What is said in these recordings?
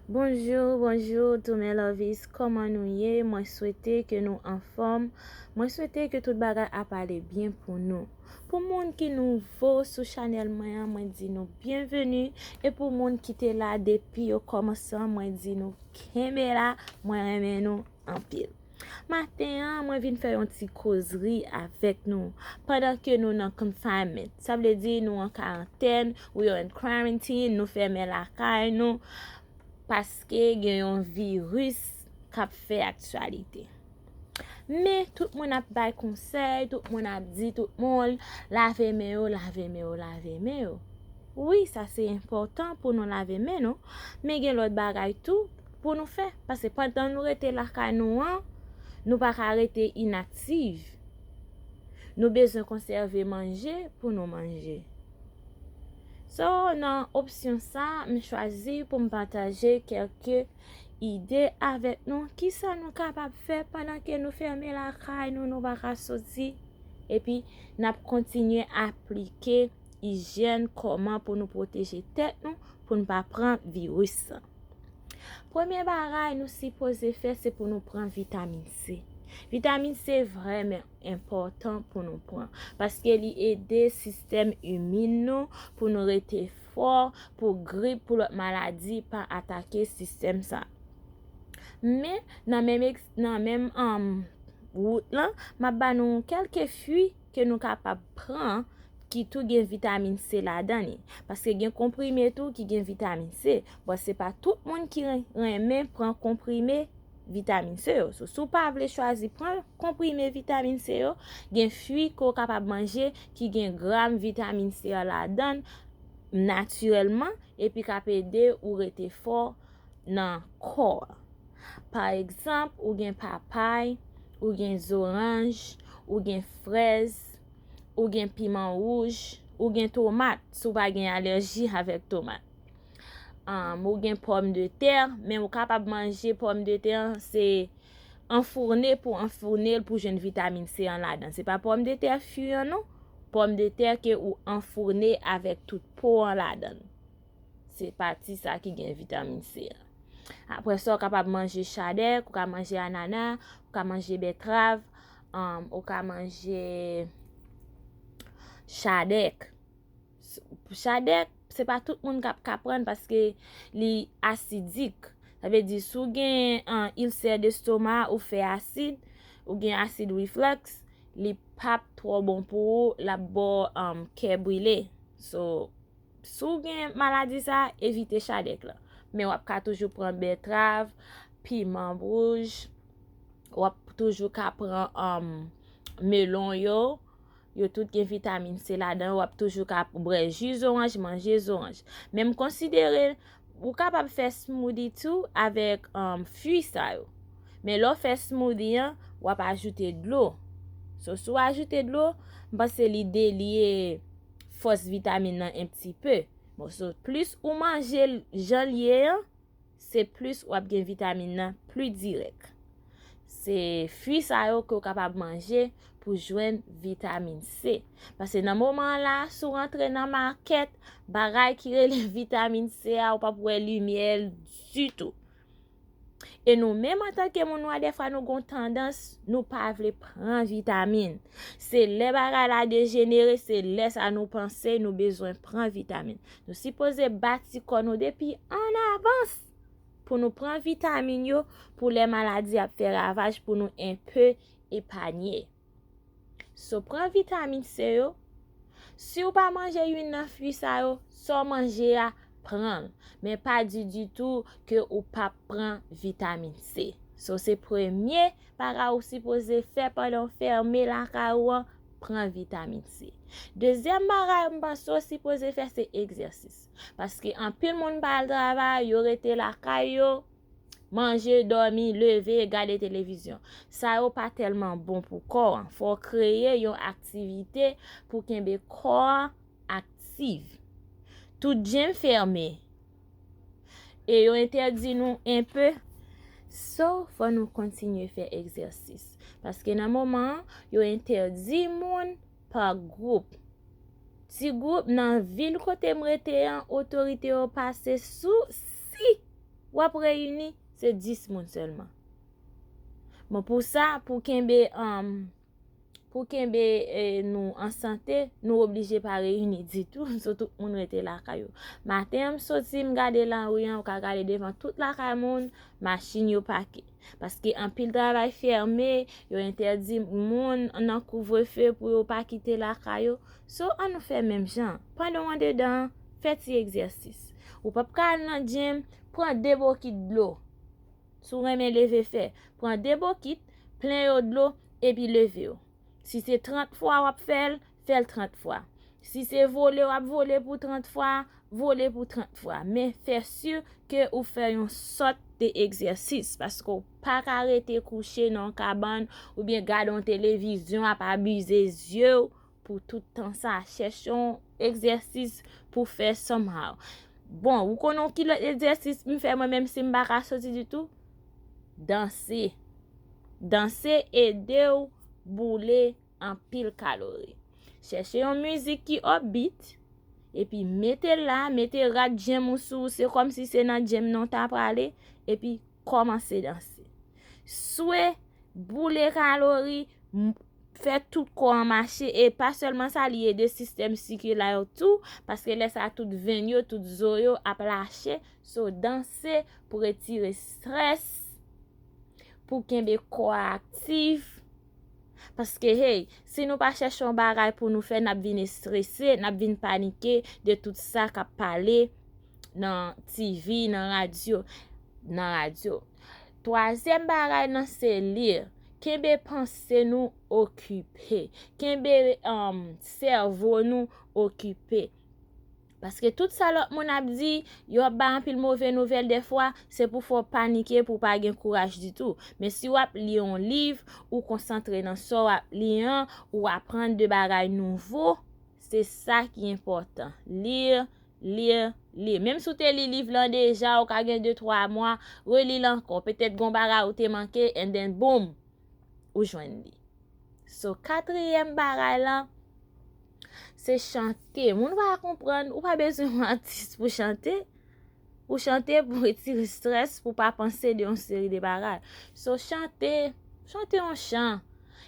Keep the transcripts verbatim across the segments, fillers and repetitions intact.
Bonjou, bonjou, tou mes lovies, kòman nou ye? Mwen swete ke nou anfòm. Mwen swete ke tout bagay ap ale byen pou nou. Pou moun ki nouvo sou chanèl mwen an, mwen di nou byenveni. E pou moun ki te la depi okòmansman, mwen di nou kenbe la, mwen renmen nou anpil. Maten an, mwen vin fè yon ti kozri avèk nou. Pandan ke nou nan confinement, sa vle di nou an karantèn, we are in quarantine, nou fèmen lakay nou, paske gen yon viris k ap fè aktyalite. Men, tout moun ap bay konsèy, tout moun ap di tout moun, lave men yo, lave men yo, lave men yo. Wi, sa se enpòtan pou nou lave men nou, men gen lòt bagay tou pou nou fè. Paske pandan nou rete lakay nou an, nou pa ka rete inaktif. Nou bezwen konsève manje pou nou manje. So, nan opsyon sa, m chwazi pou m pataje kèlke ide avèk nou. Kisa nou kapab fè pandan ke nou fèmen lakay nou, nou pa ka soti? Epi, n ap kontinye aplike ijyèn, kòman pou nou pwoteje tèt nou, pou n pa pran viris lan. Premye bagay nou sipoze fè, se pou nou pran vitamin C. Vitamin C vrèman enpòtan pou nou pran, paske li ede sistèm imin nou pou nou rete fò, pou grip, pou lòt maladi pa atake sistèm sa. Men, nan menm, nan menm um, wout lan, m ap ba nou kèlke fwi ke nou kapab pran ki tou gen vitamin C ladan li. Paske gen konprime tou ki gen vitamin C. Bon, se pa tout moun ki renmen pran konprime vitamin C yo. So, si w pa vle chwazi pran konprime vitamin C yo, gen fwi ke w kapab manje ki gen gram vitamin C a ladan natirèlman, epi k ap ede ou rete fò nan kò a. Pa egzanp, ou gen papay, ou gen zoranj, ou gen frèz, ou gen piman wouj, ou gen tomat, si w pa gen alèji avèk tomat. Um, ou gen pòmdetè, men ou kapab manje pòmdetè, se anfoune pou anfoune l pou jwenn vitamin C an ladan. Se pa pòmdetè fri an non, pòmdetè ke ou anfoune avèk tout po an ladan. Se pati sa ki gen vitamin C a. Apre sa, ou kapab manje chadèk, ou ka manje anana, ou ka manje bètrav, um, ou ka manje chadèk. Chadèk, se pa tout moun k ap ka pran l paske li asidik. Sa vle di, si w gen, um, ilsè destoma, ou fè asid, ou gen asid reflux, li p ap twò bon pou ou, l ap ba w, um, kè brile. So, si w gen maladi sa, evite chadèk la. Men w ap ka toujou pran bètrav, piman wouj, w ap toujou ka pran, um, melon yo. Yo tout gen vitamin C ladan yo, w ap toujou ka bwè ji zoranj, manje zoranj. Men m konsidere, ou kapab fè smoothie tou avèk, um, fwi sa yo. Men lè w fè smoothie an, w ap ajoute dlo. So, si w ajoute dlo, m panse li delye fòs vitamin nan en pti pe. Bon, so, plis ou manje l jan l ye an, se plis w ap gen vitamin nan pli dirèk. Se fwi sa yo ke w kapab manje pou jwenn vitamin C. Paske nan moman an la, si w rantre nan makèt, bagay ki rele vitamin C a, ou p ap wè limyè l ditou. E nou menm antanke moun nwa, dèfwa nou gon tandans, nou pa vle pran vitamin. Se lè bagay la dejenere, se lè sa nou panse nou bezwen pran vitamin. Nou sipoze bati kò nou depi an avans pou nou pran vitamin yo, pou lè maladi ap fè ravaj, pou nou enpe epanye. So, pran vitamin C yo. Si w pa manje youn nan fwi sa yo, sa w manje a, pran l. Men pa di ditou ke ou p ap pran vitamin C. So, se premye bagay ou sipoze fè pandan w fèmen lakay ou an, pran vitamin C. Dezyèm bagay m panse w sipoze fè, se egzèsis. Paske anpil moun pa al travay, yo rete lakay yo, manje, dòmi, leve, gade televizyon. Sa yo pa tèlman bon pou kò an. Fò w kreye yon aktivite pou kenbe kò an aktif. Tout gym fèmen. E yo entèdi nou enpe. So, fò nou kontinye fè egzèsis. Paske nan moman an, yo entèdi moun pa gwoup. Ti gwoup nan vil kote m rete an, otorite yo pase sou si W ap reyini, se dis moun sèlman. Bon, pou sa, pou kenbe, um, pou kenbe eh, nou an sante, nou oblije pa reyini ditou, so tout moun rete lakay yo. Maten an, m soti, m gade lari an, ou ka gade devan tout lakay moun, machin yo pake. Paske anpil travay fèmen, yo entèdi moun nan kouvrefe pou yo pa kite lakay yo. So, ann nou fè menm jan. Pandan w andedan an, fè ti egzèsis. Ou p ap ka al nan gym, pran de bokit dlo. Si w renmen leve fè, pran de bokit, plen yo dlo, epi leve yo. Si se trant fwa w ap fè l, fè l trant fwa. Si se vole w ap vole pou trant fwa, vole pou trant fwa. Men fè si ke ou fè yon sòt de egzèsis, paske w pa ka rete kouche nan yon kabann oubyen gade yon televizyon ap abize zye w pou tout tan sa. Chèche yon egzèsis pou fè somehow. Bon, ou konnen ki lòt egzèsis m fè mwen menm si m pa ka soti ditou? Danse. Danse ede w boule anpil kalori. Chèche yon mizik ki upbeat, epi mete l la, mete rad gym ou sou, se kòmsi se nan gym nan w ta prale, epi kòmanse danse. Swe, boule kalori, m- fè tout kò an mache, e pa sèlman sa, li ede sistèm sikilè yo tou, paske lè sa tout venn yo, tout zo yo ap lache. So, danse pou retire strès, pou kenbe kò a aktif. Paske, hey, si nou pa chèche yon bagay pou nou fè, n ap vin estrese, n ap vin panike de tout sa k ap pale nan T V, nan radyo, nan radyo. Twazyèm bagay lan se li. Kenbe panse nou okipe. Kenbe um, sèvo nou okipe. Paske tout sa lòt moun ap di, yo ap bay anpil move nouvèl dèfwa, se pou fè w panike, pou w pa gen kouraj ditou. Men si w ap li yon liv, ou konsantre nan sa w ap li an, ou aprann de bagay nouvo, se sa ki enpòtan. Li, li, li. Menm si w te li liv lan deja, ou ka gen de twa mwa, reli l ankò. Petèt gen yon bagay ou te manke, and then boom, ou jwenn li. So, katriyèm bagay lan, se chante. Moun pa konprann, ou pa bezwen yon atis pou chante. Ou chante pou retire strès, pou pa panse de yon seri de bagay. So, chante, chante yon chan.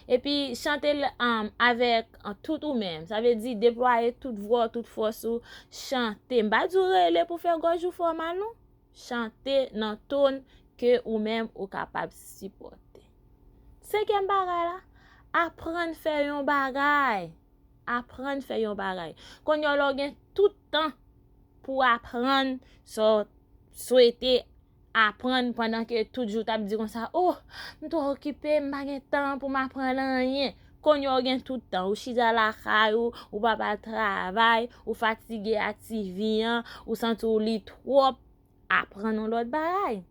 Epi, chante l um, avèk uh, tout ou menm. Sa vle di, deplwaye tout vwa w, tout fòs ou, chante. M pa di w rele pou fè gòj ou fè w mal, non. Chante nan ton ke ou menm ou kapab sipòte. Senkyèm bagay la, aprann fè yon bagay. Aprann fè yon bagay. Kounye a lè w gen tout tan pou aprann sa w swete aprann pandan ke tout jou w t ap di konsa, oh, m twò okipe, m pa gen tan pou m aprann anyen. Kounye a w gen tout tan, ou chita lakay ou, ou pa pa travay, ou fatige ak T V an, ou santi w li twòp, aprann yon lòt bagay.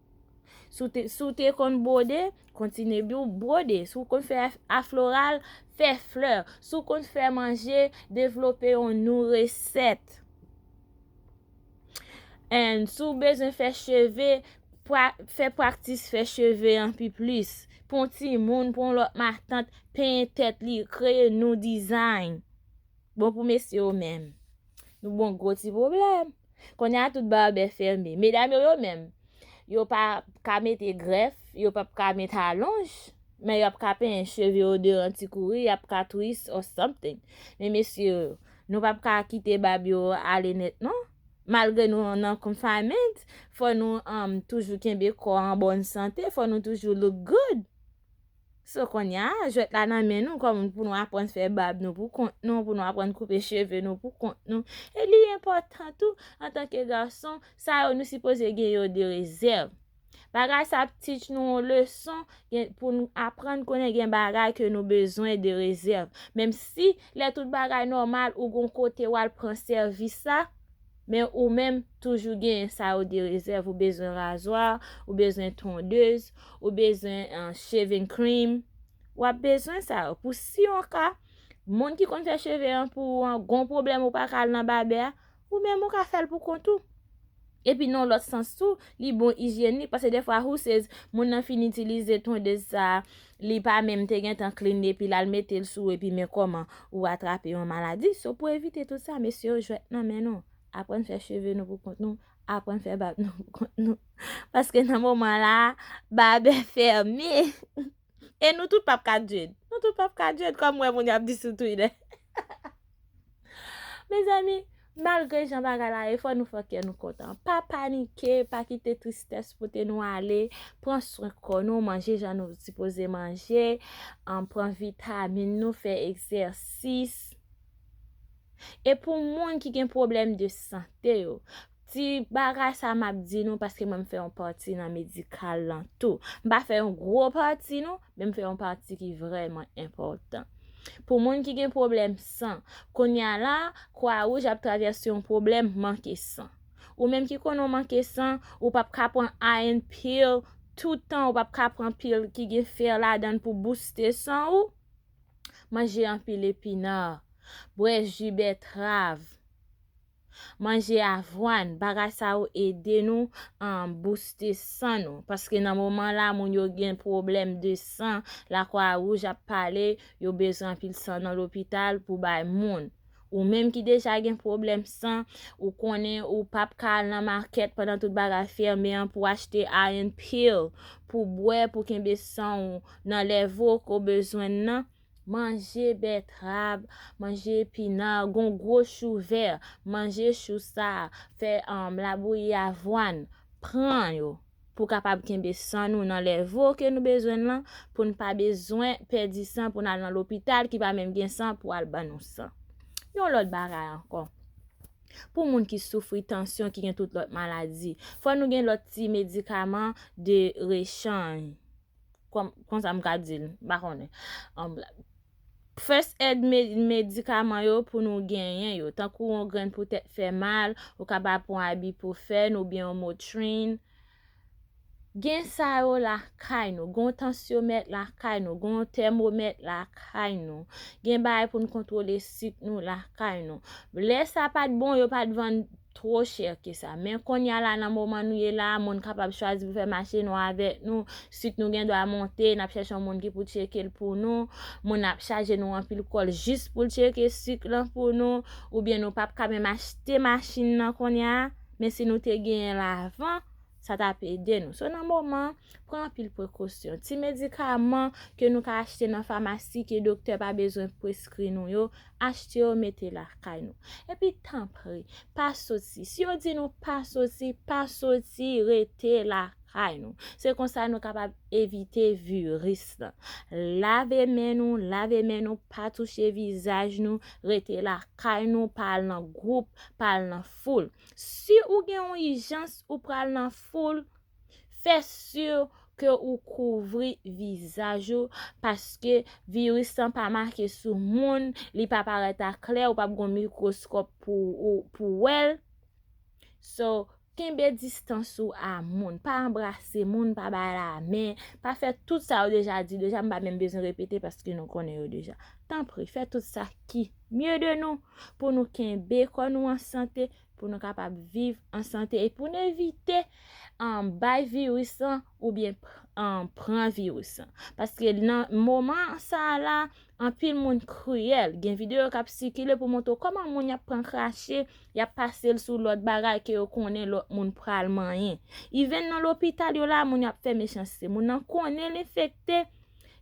Si w te, si w te konn bwode, kontinye bwode. Si w konn fè afloral, fè flè. Si w konn fè manje, devlope yon nou resèt. And si w bezwen fè cheve, pra, fè praktis fè cheve an pi plis. Pou yon timoun, pou yon lòt matant, penyen tèt li, kreye nou dizay. Bon, pou mesye yo menm, nou bon gwo ti pwoblèm. Kounye a tout babè fèmen. Medam yo, yo menm, yo pa ka mete grèf, yo p ap ka mete alonj, men y ap ka penyen cheve yo devan ti kouri, y ap ka twist or something. Men mesye yo, nou p ap ka kite bab yo ale nèt non. Malgre nou nan confinement, fò nou um, toujou kenbe kò an bòn sante, fò nou toujou look good. So kounye a, jwèt la nan men nou, kòm pou nou aprann fè bab nou pou kont nou, pou nou aprann koupe cheve nou pou kont nou. E li enpòtan tou, antanke gason, sa yo nou sipoze gen yo de rezèv. Bagay sa ap teach nou yon leson gen, pou nou aprann konnen gen bagay ke nou bezwen de rezèv. Menm si lè tout bagay nòmal, ou gon kote w al pran sèvis la, men ou menm toujou gen sa yo de rezèv. Ou bezwen razwa, ou bezwen tondez, ou bezwen uh, shaving cream. W ap bezwen sa yo. Pou si yon ka, moun ki konn fè cheve an pou ou an, gon pwoblèm ou pa ka al nan babè a, ou menm ou ka fè l pou kont ou. Epi nan lòt sans tou, li bon ijyenik, paske dèfwa who says, moun nan fin itilize tondez sa, li pa menm te gentan clean epi l al mete l sou epi men kòman ou atrape yon maladi. So pou evite tout sa, mesye yo jwèt nan men nou. Aprann fè cheve nou pou kont nou, aprann fè bab nou pou kont nou. Paske nan moman la, babè fèmen. E nou tout p ap ka dread. Nou tout p ap ka dread, kòm wè moun y ap di sou Twitter. Mezanmi, malgre jan bagay la ye, fò nou fè kè nou kontan. Pa panike, pa kite tristès pote nou ale. Pran swen kò nou, manje jan nou sipoze manje, um, pran vitamin nou, fè egzèsis. E pou moun ki gen pwoblèm de sante yo, ti bagay sa m ap di nou paske mwen m fè yon pati nan medikal lan tou. M pa fè yon gwo pati non, men m fè yon pati ki vrèman enpòtan. Pou moun ki gen pwoblèm san, kounye a la, Kwa Wouj ap travèse yon pwoblèm manke san. Ou menm ki konnen w manke san, ou p ap ka pran iron pill tout tan, ou p ap ka pran pil ki gen fè ladan l pou bouste san ou. Manje anpil epina, bwè ji bètrav, manje avwàn, bagay sa yo ede nou, um, bouste san nou. Paske nan moman la, moun yo gen pwoblèm de san, Lakwa Wouj ap pale, yo bezwen anpil san nan lopital pou bay moun. Ou menm ki deja gen pwoblèm san, ou konnen ou p ap ka al nan makèt pandan tout bagay fèmen an pou achte iron pill, pou bwè, pou kenbe san ou nan lèvo ke w bezwen nan. Manje bètrav, manje epina, gon gwo chou vè, manje chou sa, fè, um, labouyi avwàn, pran yo pou kapab kenbe san nou nan lèvo ke nou bezwen l lan, pou n pa bezwen pèdi san pou n al nan lopital ki pa menm gen san pou al ban nou san. Yon lòt bagay ankò. Pou moun ki soufri tansyon, ki gen tout lòt maladi, fò nou gen lòt ti medikaman de rechanj. Kòm, konsa m ka di l, m pa konnen. Um, first aid me-, medikaman yo pou nou genyen yo. Tankou yon grenn pou tèt fè mal, ou kapab pran ibuprofen oubyen yon Motrin. Gen sa yo lakay nou. Gen yon tansyomèt lakay nou. Gen yon tèmomèt lakay nou. Gen bagay pou n kontwole sik nou lakay nou. Lè sa pa t bon, yo pa t vann two chè ke sa. Men kounye a la, nan moman nou ye la, moun kapab chwazi pou fè mache nwa avèk nou. Sik nou gen dwa monte, n ap chèche yon moun ki pou tcheke l pou nou. Moun ap chaje nou anpil kòl jis pou l tcheke sik lan pou nou. Oubyen nou p ap ka menm achte machin nan kounye a. Men si nou te genyen l avan, sa t ap ede nou. So, nan moman, pran anpil prekosyon. Ti medikaman ke nou ka achte nan famasi, ke doktè pa bezwen preskri nou yo, achte yo, mete lakay nou. Epi, tanpri, pa soti. Si yo di nou pa soti, pa soti, rete lakay nou. Se konsa nou kapab evite viris lan. Lave men nou, lave men nou, pa touche vizaj nou, rete lakay nou, pa al nan gwoup, pa al nan foul. Si ou gen yon ijans, ou pral nan foul, fè si ke ou kouvri vizaj ou, paske viris lan pa make sou moun, li pa parèt aklè, ou p ap gen mikwoskòp pou, ou, pou wè l. So, kenbe distans ou a moun, pa anbrase moun, pa bay lamen, pa fè tout sa yo deja di, deja m pa menm bezwen repete paske nou konnen yo deja. Tanpri, fè tout sa ki mye de nou pou nou kenbe kò nou an sante, pou nou kapab viv an sante e pou n evite, um, bay viris lan oubyen, um, pran viris lan. Paske nan moman sa a la, anpil moun kriyèl. Gen videyo k ap sikile pou montre w kòman moun y ap pran krache, y ap pase l sou lòt bagay ke yo konnen lòt moun pral manyen. Even nan lopital yo la, moun y ap fè mechanste. Moun nan konnen l enfekte,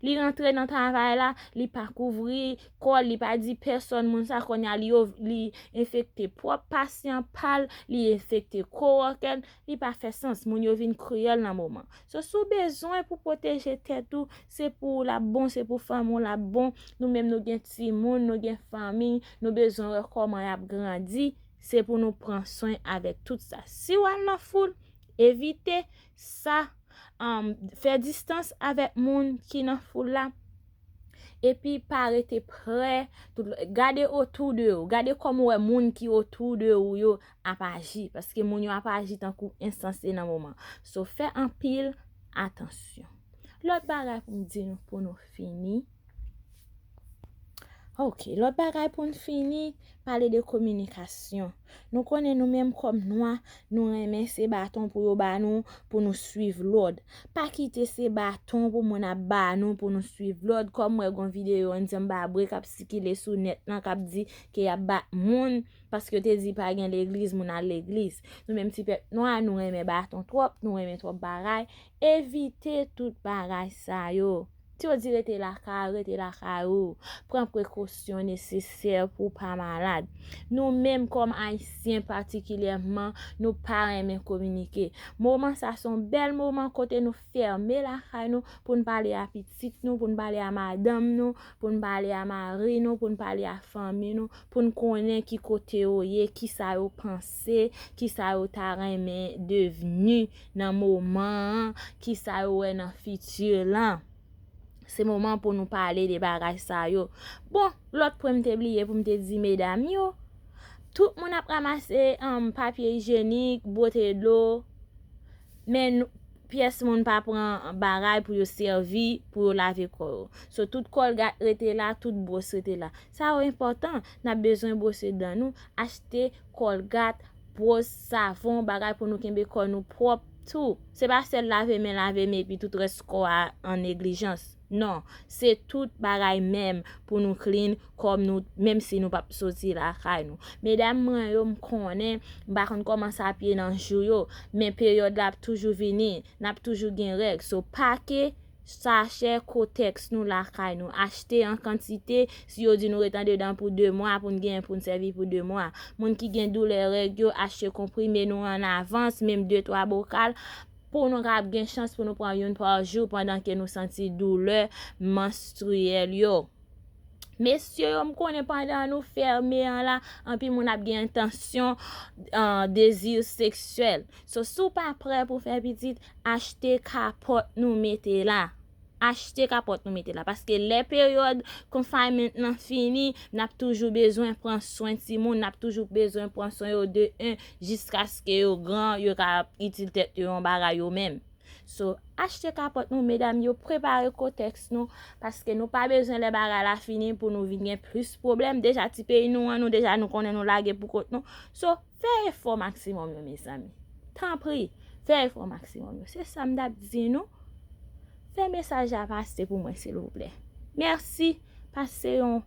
li rantre nan travay la, li pa kouvri kò l, li pa di pèsonn moun sa kounye a li, li enfekte pwòp pasyan pa l, li enfekte kowòkè l, li pa fè sans. Moun yo vin kriyèl nan moman. So, si w bezwen pou pwoteje tèt ou, se pou w l ap bon, se pou fanmi w l ap bon. Nou menm nou gen timoun, nou gen fanmi, nou bezwen wè kòman y ap grandi. Se pou nou pran swen avèk tout sa. Si w al nan foul, evite sa, um, fè distans avèk moun ki nan foul la. Epi pa rete prè, tout, gade otou de ou, gade kòman w wè moun ki otou de ou yo ap aji, paske moun yo ap aji tankou ensanse nan moman. So, fè anpil atansyon. Lòt bagay pou m di nou pou nou fini, Ok, lòt bagay pou n fini, pale de kominikasyon. Nou konnen nou menm kòm nwa, nou renmen se baton pou yo ba nou, pou nou swiv lòd. Pa kite se baton pou moun ap ba nou pou nou swiv lòd. Kòm m wè gon videyo Andy Mbabre k ap sikile sou nèt lan, k ap di ke y ap bat moun paske yo te di pa gen legliz, moun al legliz. Nou menm ti pèp nwa, nou renmen baton twòp, nou renmen twòp bagay. Evite tout bagay sa yo. Si yo di rete lakay, rete lakay ou. Pran prekosyon nesesè pou w pa malad. Nou menm kòm Ayisyen patikilyèman, nou pa renmen kominike. Moman sa se yon bèl moman kote nou fèmen lakay nou pou n pale a pitit nou, pou n pale a madanm nou, pou n pale a mari nou, pou n pale a fanmi nou, pou n konnen ki kote yo ye, kisa yo panse, kisa yo ta renmen devni nan moman an, kisa yo wè nan fiti lan. Se moman pou nou pale de bagay sa yo. Bon, lòt pwen m te bliye pou m te di medam yo, tout moun ap ranmase um, papye ijyenik, bwote dlo, men nou, pyès moun pa pran bagay pou yo sèvi, pou yo lave kò yo. So, tout kòlgat rete la, tout bwòs rete la. Sa yo enpòtan, n ap bezwen bwose dan nou, achte kòlgat, bwòs, savon, bagay pou nou kenbe kò nou pwòp tou. Se pa sèl lave men, lave men, epi tout rès kò a an neglijans. Non, se tout bagay menm pou nou clean kòm nou, menm si nou p ap soti lakay nou. Medam mwen yo, m konnen, m pa konn kòman sa ap ye nan jou yo, men peryòd la ap toujou vini, n ap toujou gen règ. So, pake sachè kotèks nou lakay nou. Achte an kantite, si yo di nou ret andedan pou de mwa, pou n genyen pou n sèvi pou de mwa. Moun ki gen doulè règ yo, achte konprime nou an avans, menm de twa bokal, pou nou kapab gen chans pou nou pran youn pa jou pandan ke nou santi doulè manstriyèl yo. Mesye yo, m konnen pandan nou fèmen an la, anpil moun ap gen entansyon, uh, dezi seksyèl. So, si w pa prè pou fè pitit, achte kapòt nou mete la. Achte kapòt nou mete la. Paske lè peryòd confinement lan fini, n ap toujou bezwen pran swen timoun, n ap toujou bezwen pran swen yo de en jiskaske yo gran, yo ka itil tèt yo yon bagay yo menm. So, achte kapòt nou, medam yo, prepare kotèks nou, paske nou pa bezwen lè bagay la fini pou nou vin gen plis pwoblèm. Deja, ti peyi nou an, nou deja nou konnen nou lage pou kont nou. So, fè efò maksimòm yo, mezanmi. Tanpri, fè efò maksimòm yo. Se sa m t ap di nou. Fè mesaj la pase pou mwen, silvouplè. Mèsi. Pase yon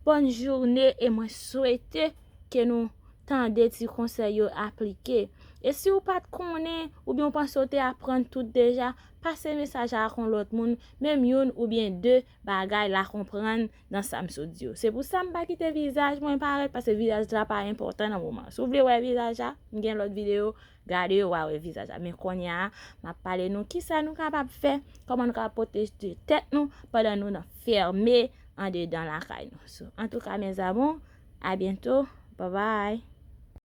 bòn jounen e mwen swete ke nou tande ti konsèy yo aplike. E si w pa t konnen, oubyen w panse w te aprann tout deja, pase mesaj la ak yon lòt moun, menm youn oubyen de bagay l a konprann nan sa m sot di yo. Se pou sa m pa kite vizaj mwen parèt, paske vizaj la pa enpòtan nan moman. Si w vle wè vizaj la, m gen lòt videyo, gade yo, w a wè vizaj la. Men kounye a, m ap pale nou kisa nou kapab fè, kòman nou kapab pwoteje tèt nou pandan nou nan fèmen andedan lakay nou. So, antouka, mes amours, à bientôt. Bye bye.